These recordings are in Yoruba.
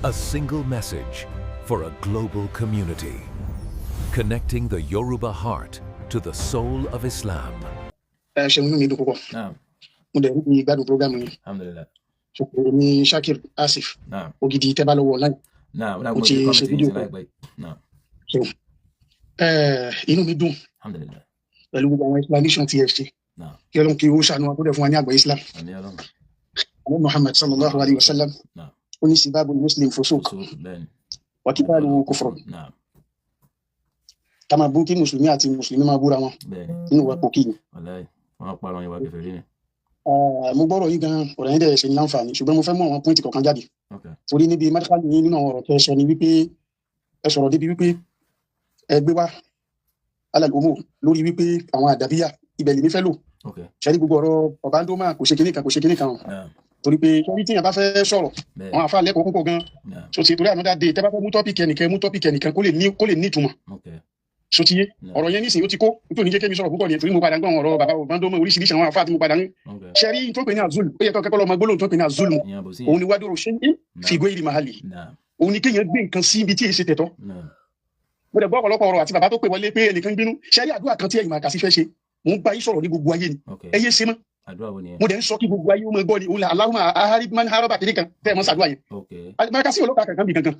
A single message for a global community. Connecting the Yoruba heart to the soul of Islam. Ẹ ṣeun, inú mi dùn púpọ̀. Mo dẹ̀ ní ìgbádùn program yìí. Alhamdulillah. Èmi Shakir Asif Ògidì tẹ́bálọ́wọ́ online. Naam, ó dàgbọ́ Mo ti ti ṣe comment fídíò yín sí kan. láìpẹ́. Naam. Ṣeun. Inú mi dùn Alhamdulillah. pẹ̀lú gbogbo àwọn explanation tí ẹ ṣe. Kí Ọlọ́run kí ó ṣàánú wa, kó dẹ̀ fún wa ní àgbọ́yé Islam. Àmín Ọlọ́run. Àwọn Muhammad sallallahu alayhi wa sallam, ó ní sibabul muslim fusuq Fusuq, bẹ́ẹ̀ni. wa qitaluhu kufrun. Ká máa bú, kí mùsùlùmí àti mùsùlùmí máa búra wọn, nínú wa pòkì ni. Wallahi, wọ́n parọ́ ìwà kèfèrí ni. Mo gbọ́rọ̀ yín gan, ọ̀rọ̀ yín dẹ̀ ṣe ní láǹfààní, ṣùgbọ́n mo fẹ́ mú àwọn point kọ̀ọ̀kan jáde, torí níbi madkhal yín, nínú àwọn ọ̀rọ̀ tẹ́ ẹ sọ ni wípé ẹ sọ̀rọ̀ débi wípé ẹ gbé wá alal umur lórí wípé àwọn àdàbíyà ibẹ̀ lèmi fẹ́ lò. Ṣẹ́rí gbogbo ọ̀rọ̀ ọ̀bándómà, kò ṣe kinní kan, kò ṣe kinní kan o. Torí pé ṣẹ́rí tíyàn bá fẹ́ sọ̀rọ̀, àwọn àfa lẹ́kọ̀ọ́ púpọ̀ gan. So ti torí another day, tẹ́ bá fẹ́ mú topic ẹnìkan, mú topic ẹnìkan kó lè ní ìtumọ̀. So ti yé? Ọ̀rọ̀ yẹn nísìnyí ó ti kó nítorí ní jẹ́ kémi sọ̀rọ̀ púpọ̀ nìyẹn, torí mo padà ń gbọ́ àwọn ọ̀rọ̀ bàbá ọ̀bándómà, oríṣiríṣi àwọn àfa tí mo padà ń ṣẹ́rí tó pè ní azul, ó yẹ kọ́kọ́ lọ́mọ gbólóhùn tó pè ní azul. Ìyẹn àbòsí. Òun ni wádìí ṣe ń fi ghairi mahali. Òun ni kéèyàn gbé nǹkan sí ibi tí èsì tẹ̀tọ́. Mo dẹ̀ gbọ́ ọ̀pọ̀lọpọ̀ ọ̀rọ̀ àti bàbá tó pè wọlé pé ẹnìkan bínú. Ṣẹ́rí àdúrà kan tí ẹ̀yin máa kà sí fẹ́ ṣe, mò ń bá yín sọ̀rọ̀ ní gbogbo ayé ni. Ẹ yé ṣe mọ́. Àdúrà wo nìyẹn? Mo dẹ̀ ń sọ kí gbogbo ayé ó máa gbọ́ ni. Òun là Allahumma harib man haraba kìíní kan tẹ́ ẹ mọ́ ṣàdúrà yẹn. Máa kà sí olóka kankan bí kankan.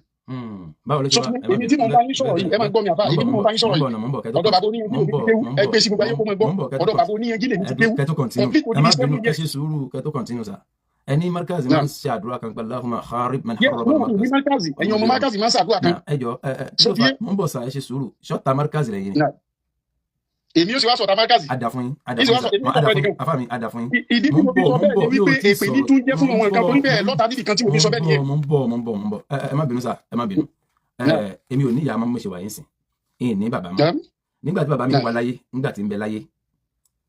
Báwo ló ṣe Sọ wá? fún Ẹ má mi, èmi tí mo bá yín sọ̀rọ̀ yìí, ẹ máa gbọ́ mi àbá, èmi tí mo bá yín sọ̀rọ̀ yìí, Mo ń bọ̀, kẹ́ tó ọ̀dọ̀ bàbá oníyanjú mo ń lèmi ti bọ̀, kéwú. mo ń Ẹ bọ̀, gbé sí gbogbo ayé kó máa gbọ́. mo ń bọ̀, kẹ́ tó Ọ̀dọ̀ bàbá oníyanjú lèmi ti kéwú. Kẹ́ tó continue. Complete Ẹ má odidi bínú, 7 ẹ years. ṣe sùúrù kẹ́ tó continue sir. Ẹni Markaz máa ń ṣe àdúrà kan pẹ̀lú Allahumma kharib man Yẹ haraba wọn kò ní al-Markaz. Markaz, ẹ̀yin ọmọ Markaz máa ń ṣàdúrà kan. Naam, ẹ jọ ẹ kí So ló fà? ti yé? Mo ń bọ̀ sir, ẹ ṣe sùúrù. Ṣọ́ta Markaz rẹ̀ yìí ni? Naam. Èmi ó sì wá sọ̀tà Markaz. Ada fún yín, ada Ìsì fún wá yín sọ sir. èmi Ada sọ fún yín, nìkan. afá mi, ada fún yín. Ìdí Mo tí ń mo fi bọ̀, sọ mo ń bẹ́ẹ̀ bọ̀, ni mi ò wípé tí èpè ní sọ̀rọ̀. tún jẹ́ fún Mo ń àwọn nǹkan bọ̀, torí bẹ́ẹ̀ lọ́ta níbi kan tí mo fi mo sọ ń bẹ́ẹ̀ bọ̀, nìyẹn. mo ń bọ̀, mo ń bọ̀, mo ń bọ̀. Ẹ má bínú sir, ẹ má bínú. Ẹ èmi ò ní ìyá mọ́, mo ṣe wà yín sìn. Ìyìn ní bàbá mọ́. Nígbà tí bàbá mi wà láyé, nígbà tí ń bẹ láyé,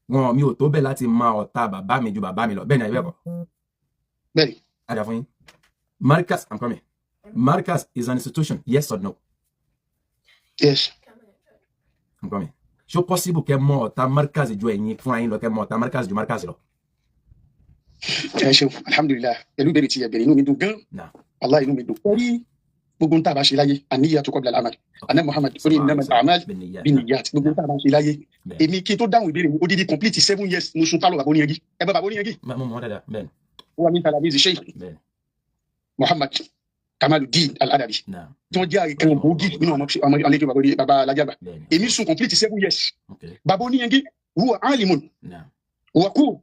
wọn mi ò tó bẹ́ẹ̀ láti mọ ọ̀tá bàbá mi ju bàbá mi lọ. Bẹ́ẹ̀ ni àbí bẹ́ẹ̀ kọ́? Bẹ́ẹ̀ni. Ada fún yín. Markaz, I'm coming. Markaz is an institution, yes or no? Yes. I'm coming. Ṣó possible kẹ́ mọ ọ̀tá Markaz ju ẹ̀yin fúnra yín lọ, kẹ́ mọ ọ̀tá Markaz ju Markaz lọ? Ẹ ṣeun, alhamdulillahi, pẹ̀lú ìbéèrè tí ẹ béèrè, inú mi dùn gan. Wallahi, inú mi dùn. Torí gbogbo ń tà bá ṣe láyé, an-niyyatu qabla al-amal. Àná Muhammad ó ní innamal a'mal Binniyat. binniyat. Gbogbo ń tà bá ṣe láyé. Bẹ́ẹ̀. Èmi kí n tó dáhùn ìbéèrè mi, odidi complete 7 years mo sun pálọ̀ bàbá oníyanjú. Ẹ bá bàbá oníyanjú. Mo mọ̀ dáadáa, bẹ́ẹ̀ ni, Ó wà ní talamizi Sheikh Muhammad Kamaluddin Al-Adabi, tí wọ́n jẹ́ àríkan gbòógì nínú ọmọ àlejò bàbá bàbá alájàgbà. Bẹ́ẹ̀ ni. Èmi sun complete 7 years. Bàbá oníyanjú huwa alimun wa kú.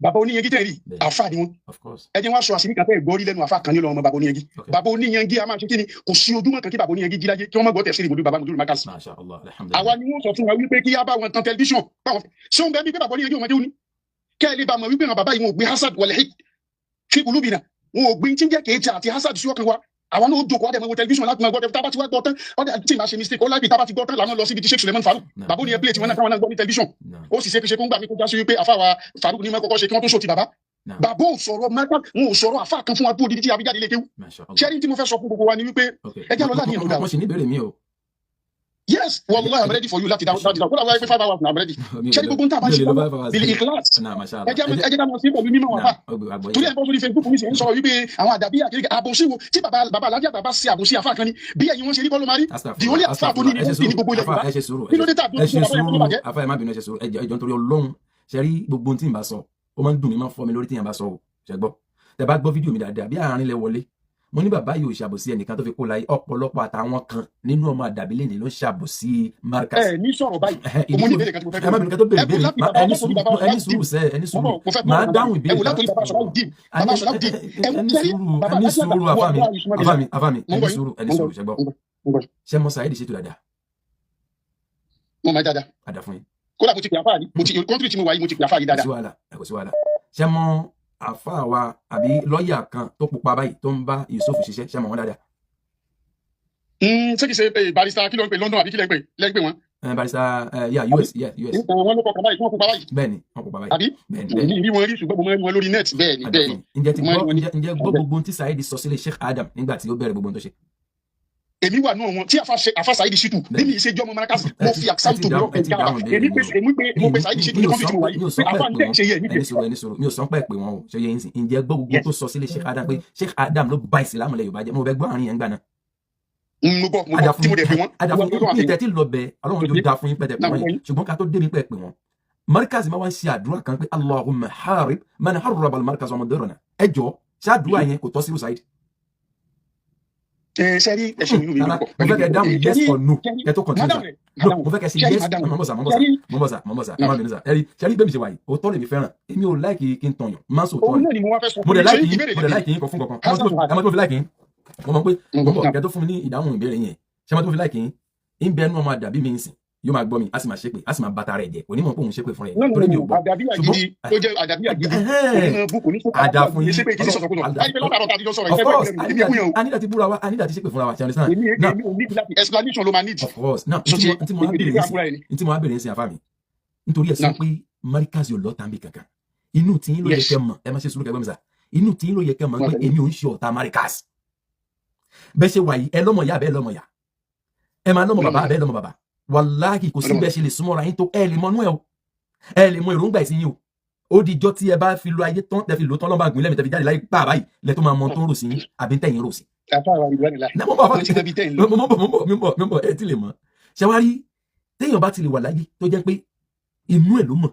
Bàbá oníyanjú tẹ̀ rí, àfa ni wọn. Of course. Ẹ jẹ́ wá sọ àṣírí kan tẹ́ ẹ̀ gbọ́ rí lẹ́nu àfa kan nílò ọmọ bàbá oníyanjú. Bàbá oníyanjú a máa ṣe kíni, kò sí ojúmọ́ kan kí bàbá oníyanjú jí láyé kí wọ́n má gbọ́ tẹ̀síìrì mọ́dún bàbá mọ́dún Markaz. Masha Allah, Àwa alhamdulillah. ni wọ́n sọ fún wa wípé kí á bá wọn tan tẹlifíṣàn báwọn ṣé òun bẹ́ẹ̀ bí pé bàbá oníyanjú ọmọdé òní kẹ́ ẹ lè bá mọ̀ wípé àwọn bàbá yìí, wọn ò gbé hasad wal hid fi qulubina, wọn ò gbé tí ń jẹ́ kéèta àti hasad sí ọkàn wa. Àwọn náà ó jókòó, àdèmọ̀ wo tẹlifíṣàn láti máa gbọ́. Tá a bá ti wá gbọ́ tán, ọdẹ tí ì máa ṣe mistake ó lábì, tá a bá ti gbọ́ tán làwọn lọ síbi tí Sheikh Suleiman Farouk, bàbá oníyẹn play tí wọn náà, káwọn náà gbọ́ ní tẹlifíṣàn. Ó sì ṣe é ṣe kó ń gbà mí kó já sí wípé àfàwà Farouk ní mọ́ kọ́kọ́ ṣe kí wọ́n tó ṣò ti bàbá. Bàbá ò sọ̀rọ̀ mẹ́ta, wọn ò sọ̀rọ̀ àfà kan fún wa tó odidi tí a fi jáde lé kéwú. Masha Allah. Ṣẹ́rí tí mo fẹ́ sọ fún gbogbo wa ni wípé ẹ jẹ́ lọ láti ìlú dà. Mo sì ní ìbéèrè mi o. Yes, wallahi, I'm ready for you láti dáhùn, láti dáhùn. Kódà wáyé pé 5 hours na, I'm ready. Ṣẹ́rí gbogbo ń tà bá Mi ò ṣe lè lo 5 hours. bil ikhlas. Naam, masha Ẹ Allah. jẹ́ ká mọ̀ sí pẹ̀lú mímọ̀ wọn fà. Naam, àgbọ́yé. Torí ẹ̀ bọ́ sórí Facebook mi sì ń sọ̀rọ̀ wípé àwọn àdàbí àkèrè àbòsí wo tí bàbá bàbá alájà bàbá ṣe àbòsí àfà kan ni bí ẹ̀yin wọn ṣe rí kọ́ ló máa rí. The only àfà tó ní ní Ẹ ṣe ní gbogbo ilẹ̀ sùúrù, Yorùbá. ẹ ṣe sùúrù. Kí ló dé tàbí Ẹ ṣe bàbá yẹn kó sùúrù. bàjẹ́? Afa, ẹ má bínú, ẹ ṣe sùúrù. Ẹ jọ̀ọ́, ẹ jọ̀ọ́, nítorí Ọlọ́run. Ṣe rí gbogbo ohun tí n bá sọ, ó máa ń dùn mí, máa ń fọ́ mi lórí tí n bá sọ o. Ṣe gbọ́, tẹ bá gbọ́ fídíò mi dáadáa, bí àárín lẹ wọlé, mo ní bàbá yìí ò ṣàbòsí ẹnìkan tó fi kó láyé. Ọ̀pọ̀lọpọ̀ àtàwọn kan nínú ọmọ àdàbílẹ̀ ni ló ń ṣàbòsí Markaz. Ẹ ní sọ̀rọ̀ báyìí, mo ní ìbéèrè kan tí mo fẹ́ Ẹ má bínú, kẹ́ tó béèrè Ẹ wò béèrè láti bàbá ẹni ọlọ́kùnrin sùúrù, bàbá ẹni sùúrù sẹ, ẹni Mo sùúrù. bọ̀, mo fẹ́ Màá dáhùn ẹ ìbéèrè wò látòrí bàbá Sọláùdín, bàbá Sọláùdín, ẹ wò ẹni kẹ́rí sùúrù, bàbá ẹni alájà sùúrù. bàbá Àfá mi, àfá mi, àfá mi, Mo ń ẹni gbọ́ yín, sùúrù, ẹni mo ń sùúrù. gbọ́ Ṣe gbọ́? mo ń gbọ́, mo ń gbọ́. Ṣe mọ Saheed Shittu dáadáa? Mo máa dáadáa. Àdá fún yín. Kódà mo ti pè àfáà rí, mo ti country tí mo wà yìí, mo ti pè àfáà rí Kò dáadáa. sí wàhálà, ẹ kò sí wàhálà. Ṣe mọ àfá wa àbí lọ́ọ̀yà kan tó pupa báyìí tó ń bá Yusuf ṣiṣẹ́? Ṣe mọ wọn dáadáa? Ṣé kìí ṣe barrister kí ló ń pè London àbí kí ló ń pè lẹ́gbẹ̀ẹ́ wọn? Ẹ barrister ẹ yà US, yeah, US. Wọn ló kọkàn báyìí tí wọ́n pupa báyìí. Bẹ́ẹ̀ni, wọn pupa báyìí. Àbí? Bẹ́ẹ̀ni. Mi Bẹ́ẹ̀ni. rí wọn rí, ṣùgbọ́n mo máa ń rí wọn lórí net. Bẹ́ẹ̀ ni, bẹ́ẹ̀ ni. Ǹjẹ́ ti Mo máa ń gbọ́ rí wọn ní ǹjẹ́ gbọ́ gbogbo ohun tí Saheed sọ sílé Sheikh Adam nígbà tí ó bẹ̀rẹ̀ gbogbo ohun tó ṣe? Èmi wà nù wọn tí àfa Saheed Shittu bí mi ṣe jọ́ ọmọ Markaz, mo fi àkísà tó lọ ẹ ti dáhùn èmi pé èmi pé mo pe Saheed Shittu ní kọ́mpútì mo wà mi ò yìí sọ pé pé àfa ń tẹ̀ ṣe yẹ pé mi wọn ẹni sọ̀rọ̀, ẹni sọ̀rọ̀, mi ò sọ pé pé wọn o. Ṣe yẹ yín sìn? Ǹjẹ́ gbọ́ gbogbo tó sọ sílé Sheikh Adam pé Sheikh Adam ló ba ìsìlámù lẹ Yorùbá jẹ́? Mo bẹ gbọ́ àárín yẹn gbà náà. Mo gbọ́, mo gbọ́ tí mo dẹ̀ pé wọ́n. Ada fún yín mi tẹ́tí lọ bẹ. Ọlọ́run yóò da fún yín pẹ́tẹ́ pé wọ́n yẹn, ṣùgbọ́n ká tó débi pẹ́ pé wọ́n, Markaz máa wá ń ṣe àdúrà kan pé Allahumma harib man harraba al-Markaz wa mudirrana. Ẹ jọ, ṣáàdúrà yẹn kò tọ́ sí Saheed? Ẹ ṣe rí, ẹṣin inú mi Rárá, pọ̀. mo fẹ́ kẹ́ dáhùn yes or no kẹ́ tó continue sir. No, mo fẹ́ kẹ́ ṣe yes. Mo ń bọ̀ sà, mo ń bọ̀ sà, mo ń bọ̀ sà, mo ń bọ̀ sà, ẹ má bínú sà. Ẹ rí, ṣe rí bẹ́ẹ̀ mi ṣe wà yìí, òótọ́ lèmi fẹ́ràn. Èmi ò like kí n tọ̀yàn, máa ń sọ òótọ́ Òun ni. náà ni mo wá fẹ́ sọ. Mo dẹ̀ Ṣé like yín, ìbéèrè mo dẹ̀ lè like yín kọ fún kankan. Ẹ mọ̀ tí mo fi like yín, mo mọ̀ pé mo bọ̀ kẹ́ tó fún mi ní ìdáhùn ìbéèrè yẹn. Ṣé mo tí mo fi like yín ń bẹ ẹnu ọmọ àdàbí mi ń sìn, yóò máa gbọ́ mi, á sì máa ṣépè, á sì máa bàtà rẹ̀ jẹ́, onímọ̀ pé òun ṣépè fún rẹ̀ No, no, torí mi no, ò gbọ́. àdàbí Ṣùgbọ́n àgídí ó jẹ́ àdàbí àgídí Ẹhẹ́n. onímọ̀ bú kò ní fún Àdà fún yín. ṣe pé kì í ṣe sọ̀sọ̀kúsọ Àdà- láìpẹ́ látàrọ̀ tàbí jọ sọ̀rọ̀ Of ìfẹ́ course, pẹ̀lú èmi kúnyàn o. a ní láti búra wa, a ní láti ṣépè fúnra wa, ṣe understand? Èmi Now, èmi ò need láti explanation ló máa need. Of course. Now, So ntí mo wá èmi béèrè ò ní nísìn, fúnra ẹni. ntí mo wá béèrè nísìn, àfa mi, nítorí ẹ sọ Now. pé Markaz yóò lọ́ta níbi kankan, inú tí yín ló yẹ Yes. kẹ́ mọ̀. Ẹ má ṣe sùúrù kẹ́ gbọ́ mi sà. Inú tí yín ló yẹ kẹ́ mọ̀ pé Wọ́n èmi ò ń ṣe ọ̀tá Markaz. Bẹ́ẹ̀ ṣe wà yìí, ẹ lọ́mọ ìyá, bẹ́ẹ̀ lọ́mọ ìyá, ẹ máa lọ́mọ bàbá, Lọ́mọ. bẹ́ẹ̀ lọ́mọ bàbá. Wàláhì, kò sí Lọ́mọ. bẹ́ẹ̀ ṣe lè súnmọ́ra yín tó, ẹ lè mọnú ẹ o, ẹ lè mọ èròǹgbà ìsìn yín o. Ó di ijọ́ tí ẹ bá fi lo ayé tán, tẹ fi lò tán, lọ́ba àgbìnlẹ̀ mi, tẹ fi jáde láyé gbà báyìí, lẹ tó máa mọ tó ń rò sí yín àbí tẹ̀yìn rò sí. Àfa àwọn ìlú àdìlá Náà, mo bọ̀. Mo ti mọ ibi tẹ́ ń lọ. Mo mọ̀ bọ̀, mo bọ̀, mo bọ̀, mo bọ̀. Ẹ ti lè mọ̀. Ṣé wá rí, téèyàn bá ti lè wà láyé tó jẹ́ pé inú ẹ̀ ló mọ̀,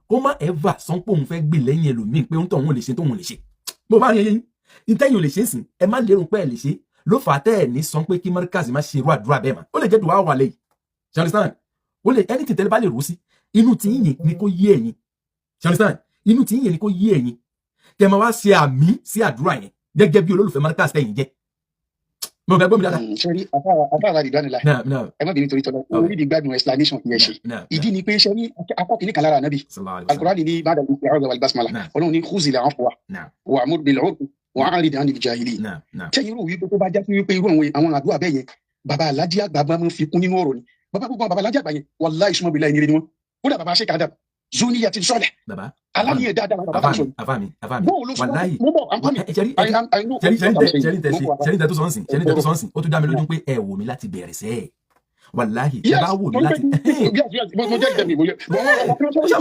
kó má ever sọ pé òun fẹ́ gbè lẹ́yìn ẹlòmíì pé òun tó òun lè ṣe tóun lè ṣe. Mo bá rí eyín ìtẹ́yìn ò lè ṣe é sìn, ẹ má lérò pé ẹ lè ṣe ló fà á tẹ́ ẹ̀ ní sọ pé kí Markaz má ṣe irú àdúrà bẹ́ẹ̀ mà. Ó lè jẹ́ dùwà wà lẹ́yìn, ṣe understand? Ó lè anything tẹ́lẹ̀ bá lè rò sí inú tí yín ni kó yé ẹ̀yin, ṣe understand? Inú tí yín ni kó yé ẹ̀yin, kẹ́ máa wá ṣe àmì sí àdúrà yẹn gẹ́gẹ́ bí olólùfẹ́ Markaz tẹ́yìn jẹ́. Mo fẹ́ gbọ́ mi dáadáa. Ṣe rí, àfa àwọn ìlú àdìlá, Náà, náà. ẹ má bínú torí tọ́lá orí di gbádùn explanation yẹn ṣe. Náà. Ìdí ni pé ṣe ní akọ́kìnní kan lára ànábì Sallallahu alaihi wasallam. Alukurani ní ba'da al-isti'adha wal basmala, Náà. Ọlọ́run ní khuzil afwa Náà. wa'mur bil 'urfi wa'rid 'anil jahilin. Náà, náà. Tẹ́yìn rò wípé tó bá já sí wípé irú àwọn àdúrà bẹ́ẹ̀ yẹn, bàbá alájí àgbà bá máa ń fi kún nínú ọ̀rọ̀ ni. Bàbá, gbogbo àwọn bàbá alájí àgbà yẹn, wallahi summa billahi, ní wọn. Kódà bàbá Sheikh Adam zuni yati sọlẹ̀ Bàbá aláníyàn dáadáa bàbá àfá tá sọ mi, àfá mi, àfá mi. Bóun ló sọ? Wàláhì. Mo bọ̀, I'm coming. Ẹ ṣẹ́rí I know ṣẹ́rí ṣẹ́rí what tẹ I'm saying. ṣẹ́rí tẹ Mo ṣe bọ̀. ṣẹ́rí tẹ tó sọ ń sìn, ṣẹ́rí tẹ tó sọ ń sìn, ó tún dá mi lójú pé ẹ wò mí láti bẹ̀rẹ̀ sẹ́ẹ̀. Wàláhì, ẹ bá wò mí láti Yes, mo jẹ́ ìdẹ̀mí, mo jẹ́ bọ̀ wọ́n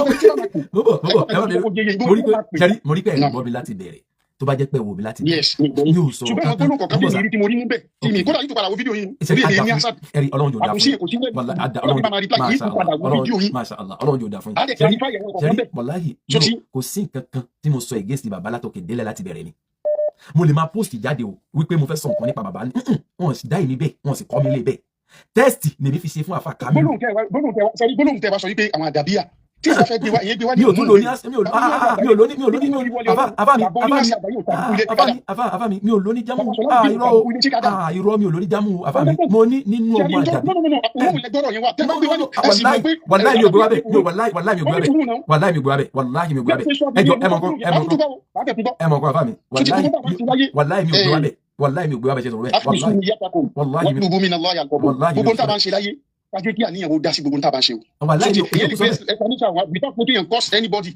Mo bọ̀, mo bọ̀, ẹ má bínú. Mo rí pé ṣẹ́rí, mo rí pé ẹ gbọ́ mi láti bẹ̀rẹ̀. Tó bá jẹ́ pé ẹ wò mí láti bẹ̀rẹ̀, Yes, mi gbọ́ mi ò sọ̀rọ̀ ṣùgbọ́n àwọn kankan. gbólóhùn kọ̀ọ̀kan Mo bọ̀ bí sà. mi rí tí mo rí mú bẹ́ẹ̀ tí mi kódà yìí tó padà wo fídíò yìí Ṣẹ́rí bí èmi ní àdá asad fún ẹ̀rí. Ọlọ́run yóò dá àkùsí fún kò sí wẹ́ẹ̀ Wàláhì, àdá ọlọ́run Ọlọ́run bá máa reply yìí Masha tó padà Allah wo fídíò Ọlọ́run yìí Masha Allah, Ọlọ́run yóò dá fún á yín. dẹ̀ Ṣẹ́rí clarify àwọn kọ̀ọ̀kan ṣẹ́rí bẹ́ẹ̀. wàláhì So mi ò ti kò sí nǹkan kan tí mo sọ against bàbá látòkè délẹ̀ láti bẹ̀rẹ̀ ni. Mo lè máa post jáde o wípé mo fẹ́ sọ nǹkan nípa bàbá ni. Wọn sì dá èmi bẹ́ẹ̀, wọn sì kọ́ mi lé bẹ́ẹ̀. Test lèmi fi ṣe fún àfa Kamilu. Gbólóhùn tẹ wá sẹ́rí, gbólóhùn tẹ wá sọ wípé àwọn àdàbíyà tí ìgbà fẹ́ gbé wá, ìyẹn gbé wá ní Mi ò tún lò ní mi ò ah, ah, mi ò lò ní, mi ò lò ní, mi ò àfa, àfa mi, àfa mi, ah, àfa mi, àfa, àfa mi, mi ò lò ní jámù. Ah, irọ́ o, ah, irọ́, mi ò lò ní jámù o. Àfa mi, mo ní nínú ọmọ àdàbí. No, no, no, wàláhì, wàláhì, mi ò gbé wá bẹ́ẹ̀. Mi ò, wàláhì, wàláhì, mi ò gbé wá bẹ́ẹ̀. Wàláhì, mi ò gbé wá bẹ́ẹ̀. Wàláhì, mi ò gbé wá bẹ́ẹ̀. Ẹ jọ, ẹ mọ̀ nǹkan, ẹ mọ̀ nǹkan, ẹ mọ̀ nǹkan, àfa mi. Wàláhì, wàláhì, mi ò gbé wá bẹ́ẹ̀. Wàláhì, mi ò gbé wá bẹ́ẹ̀. Ṣe sọ̀rọ̀ bẹ́ẹ̀? Wàláhì, wàláhì, mi wàláhì, mi gbogbo ò nta sọ bá ń ṣe láyé, kájé kí àníyàn ó dá sí gbogbo nta bá ń ṣe o. Wàláhì, mi ò Ìyẹn lè sọ fẹ́ bẹ́ẹ̀. explanation wa without putting and curse anybody.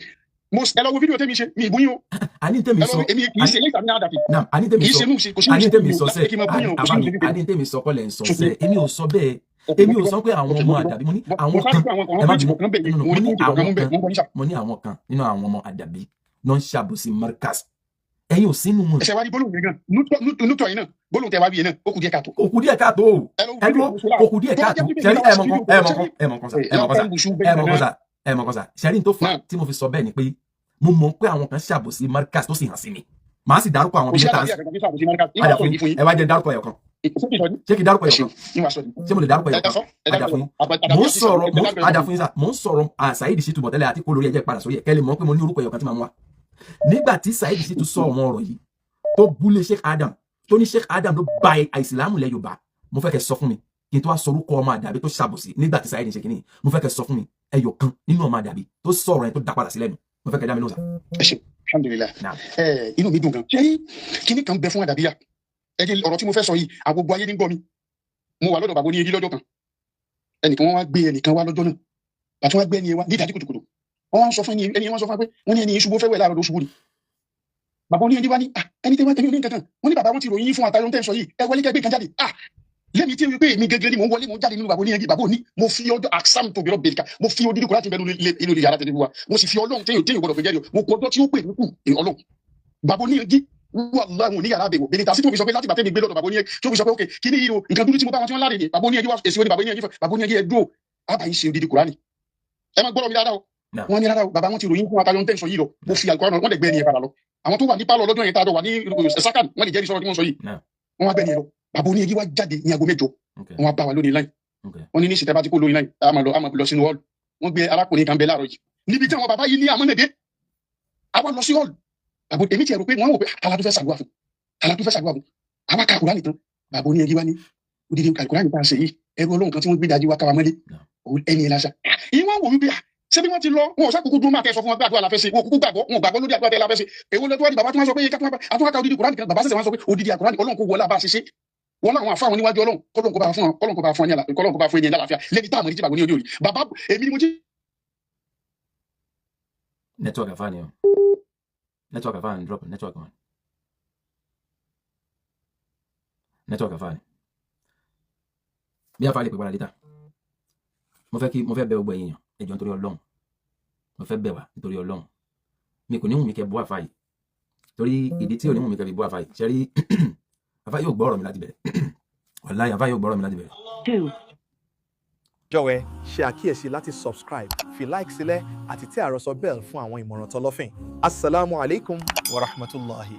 Mo ẹ lọ wo fídíò tẹ́mi ṣe, mi ìbúyín o. Àní tèmi Ẹ lọ sọ wo, èmi kì í ṣe lẹ́yìn tàbí náà dàbí Naam, àní tèmi kì í sọ ṣe nù ṣe kò sí àní nù ṣe tèmi mi sọ o sẹ láti kí n máa búyàn o, kò sí àbá nù mi ṣe fídíò. Àní tèmi sọ kọ́lẹ̀ ń sọ Ṣùgbọ́n sẹ, èmi ò sọ bẹ́ẹ̀. Èmi ò sọ pé àwọn ọmọ àdàbí. Mo ní Mo àwọn sáré kan pé àwọn ẹ má kan bínú kọ̀ọ̀kan bẹ̀ no, no, mo mo ní ní kóòtù kọ̀ọ̀kan àwọn mú bẹ̀ kan mo ń bọ̀ níṣà. Mo ní àwọn kan nínú àwọn ọmọ àdàbí náà ń ṣàbòsí Markaz, ẹ̀yin ò sínú wọn. Ẹsẹ̀ wa rí gbólóhùn yẹn gan nútọ̀ yìí náà, gbólóhùn tẹ wá wí yẹn náà, ó kù díẹ̀ káàtó. Kò kù díẹ̀ káàtó o. Ẹ lọ wo Ẹ dúró, fídíò tó ṣe kò kù díẹ̀ tó bá káàtó. jẹ́ pé Ṣẹ́rí, bíbélì ẹ mọ̀ nǹkan, ẹ mọ̀ nǹkan, ẹ mọ̀ nǹkan sà, ẹ mọ̀ nǹkan sà, ẹ mọ̀ nǹkan sà, ẹ mọ̀ nǹkan sà. Ṣẹ́rí tó fà Náà. tí mo fi sọ bẹ́ẹ̀ ni pé mo mọ̀ pé àwọn kan ṣàbòsí Markaz tó sì hàn sí mi. Màá sì dárúkọ àwọn Kò bíi sí mẹ́ta. àdàbí àkàkọ́ fífà kò sí Markaz Padà níwà sọ fún yìí fún yín. yín. Ẹ wá jẹ́ n dárúkọ ẹyọ kan. Ṣé kì í sọ ní? Ṣé kí n dárúkọ Ẹ ẹyọ ṣeun, kan? níwà sọ ní. Ṣé mo lè dárúkọ ẹyọ Ẹ kan? sọ, ẹ Padà dárúkọ fún yín. àdàbí Mò ń àti sọ̀rọ̀ ẹ mò ń dárúkọ padà fún yín sà. Mò ń sọ̀rọ̀ Saheed Shittu bọ̀ tẹ́lẹ̀ àti kó lórí ẹ̀jẹ̀ padà sórí ẹ̀ kẹ́lẹ́ mọ̀ pé mo ní orúkọ ẹyọ kan tí màá mú wa. Nígbà tí Saheed Shittu sọ ọmọ ọ̀rọ̀ yìí tó búlé Sheikh Adam, tó ní Sheikh Adam ló ba àìsìlámù lẹ Yorùbá, mo fẹ́ kẹ́ sọ fún mi kí n tó wá sọ orúkọ ọmọ àdàbí tó ṣàbòsí nígbà tí Saheed ń ṣe kínní. Mo fẹ́ kẹ́ sọ fún mi ẹyọ kan nínú ọmọ àdàbí tó sọ̀rọ̀ yẹn tó dá padà sí lẹ́nu. Mo fẹ́ kẹ́ dá mi lóhùn sà. Ẹ ṣeun, alhamdulilayi. Naam. Ẹ inú mi dùn gan. Ṣé kíní kan bẹ fún àdàbíyà? Ẹ jẹ́ ọ̀rọ̀ tí mo fẹ́ sọ yìí, àwọn gbogbo ayé ní gbọ́ mi. Mo wà lọ́dọ̀ bàbá oníyegi lọ́jọ́ kan, ẹnìkan wọn wá gbé ẹnìkan wá lọ́jọ́ náà, bàtí wọn gbé ẹni yẹn wá ní ìdájí kùtùkùtù, wọn wá ń sọ fún ẹni ẹni yẹn, wọn sọ fún wa pé wọn ní ẹni yẹn ṣubú, fẹ́ wẹ̀ láàárọ̀ ló ṣubú ni. Bàbá oníyegi wá ní, ah, ẹni tẹ́ wá tẹ̀mí oní nǹkan kan. Wọn ní bàbá wọn ti ròyìn yín fún àtàwọn tẹ́ ń sọ yìí, ẹ wọlé kẹ́ gbé nǹkan jáde. Ah, Lẹ́mi tí wípé èmi gẹ́gẹ́ ni mò ń wọlé, mò ń jáde nínú bàbá oníyanjú. Bàbá òní, mo fi ọjọ́ àksám tóbi rọ bèèrè ká, mo fi odidi kò láti bẹnu inú ilé yàrá tẹ̀lé wa, mo sì fi Ọlọ́run téèyàn téèyàn gbọdọ̀ fi jẹ́rìí, mo kọ ọjọ́ tí ó pè mí kù Ọlọ́run. Bàbá oníyanjú, wàláhì, ní yàrá àbẹ̀wò bèrè tàbí tó fi sọ pé láti bàtẹ́ mi gbé lọ́dọ̀ bàbá oníyanjú, tó fi sọ pé ok, kí ni yìí o, nǹkan dúdú tí mo bá wọn tí wọ́n láre ni bàbá oníyanjú wá. Èsì wo ni bàbá oníyanjú fẹ́? Bàbá oníyanjú, ẹ dúró, àbá yìí ṣe odidi Kùránì. Ẹ máa gbọ́dọ̀ mi dáadáa o. Wọ́n ní rárá o, bàbá wọn ti ròyìn fún wa tayọ ń tẹ̀sán yìí lọ. Mo fi àlùkò wọn lè gbé ẹni yẹn padà lọ. Àwọn tó wà ní pálọ̀ lọ́jọ́ yẹn tá a jọ wà ní sákàn, wọ́n lè jẹ́rìí sọ̀rọ̀ tí wọ́n sọ yìí. Wọ́n wá gbé ẹni yẹn lọ. Bàbá oníyanjú wá jáde ní aago 8. Wọ́n wá bá wa lónìí láì, wọ́n ní ní ìsìtẹ́ bá ti kó lórí láì, a máa lọ, a máa lọ sínú hall. Wọ́n gbé arákùnrin kan bẹ láàárọ̀ yìí níbi tí àwọn bàbá yìí ní àmọ́nẹ̀dẹ́. Àwa lọ sí hall. Bàbá, èmi tiẹ̀ rò pé wọ́n wò pé tala tó fẹ́ ṣàdúrà fún, tala tó fẹ́ ṣàdúrà fún. Àwa ka Kùránì tán, bàbá oníyanjú wá ní odidi Kùránì tá a ṣe yìí, ẹrú Ọlọ́run kan tí wọ́n gbé dájú wá káwa mọ́lé ẹni ẹ̀ lásà. Ìwọ́n wò wípé ṣé bí wọ́n ti lọ, wọn ò sákòókò dúró máa tẹ sọ fún wọn pé àdúrà la fẹ́ ṣe. Wọn kúkú gbàgbọ́, wọn ò gbàgbọ́ lórí àdúrà tẹ la fẹ́ ṣe. Èwo lọ́tọ́ wá di bàbá tí wọ́n sọ pé ká tún wá ka odidi Kùránì kan? Bàbá sẹ̀sẹ̀ wọ́n sọ pé odidi Kùránì, Ọlọ́run kò wọlé àbá ṣiṣẹ́ wọn láwọn àfáwọn níwájú Ọlọ́run, kọ́lọ́n kó bá fún wọn, kọ́lọ́n kó bá fún wọn ní àlàáfíà, kọ́lọ́n kó bá fún ẹni ní àlàáfíà lẹ́ni tá àmọ́ ní tí bàbá ní orí bàbá èmi ni mo jí. Network àfáà ni o, network àfáà ni drop network wọn, network àfáà ni. Bí àfáà lè pè padà later. Mo fẹ́ kí, mo fẹ́ bẹ̀ gbogbo ẹ̀yin èèyàn, ẹ jọ̀ọ́, nítorí Ọlọ́run, mo fẹ́ bẹ̀ wá nítorí Ọlọ́run. Mi kò ní wù mí kẹ́ bú àfáà yìí, torí ìdí tí ò ní wù mí kẹ́ fi bú àfáà yìí, ṣe rí, àfáà yóò gbọ́ ọ̀rọ̀ mi láti bẹ̀rẹ̀. Wàláhì, àfáà yóò gbọ́ ọ̀rọ̀ mi láti bẹ̀rẹ̀. Jọ̀wọ́, ṣe àkíyèsí láti subscribe, fi like sílẹ̀ àti tẹ àròsọ bell fún àwọn ìmọ̀ràn tọlọ́fìn. Asalaamu alaykum wa rahmatulahi.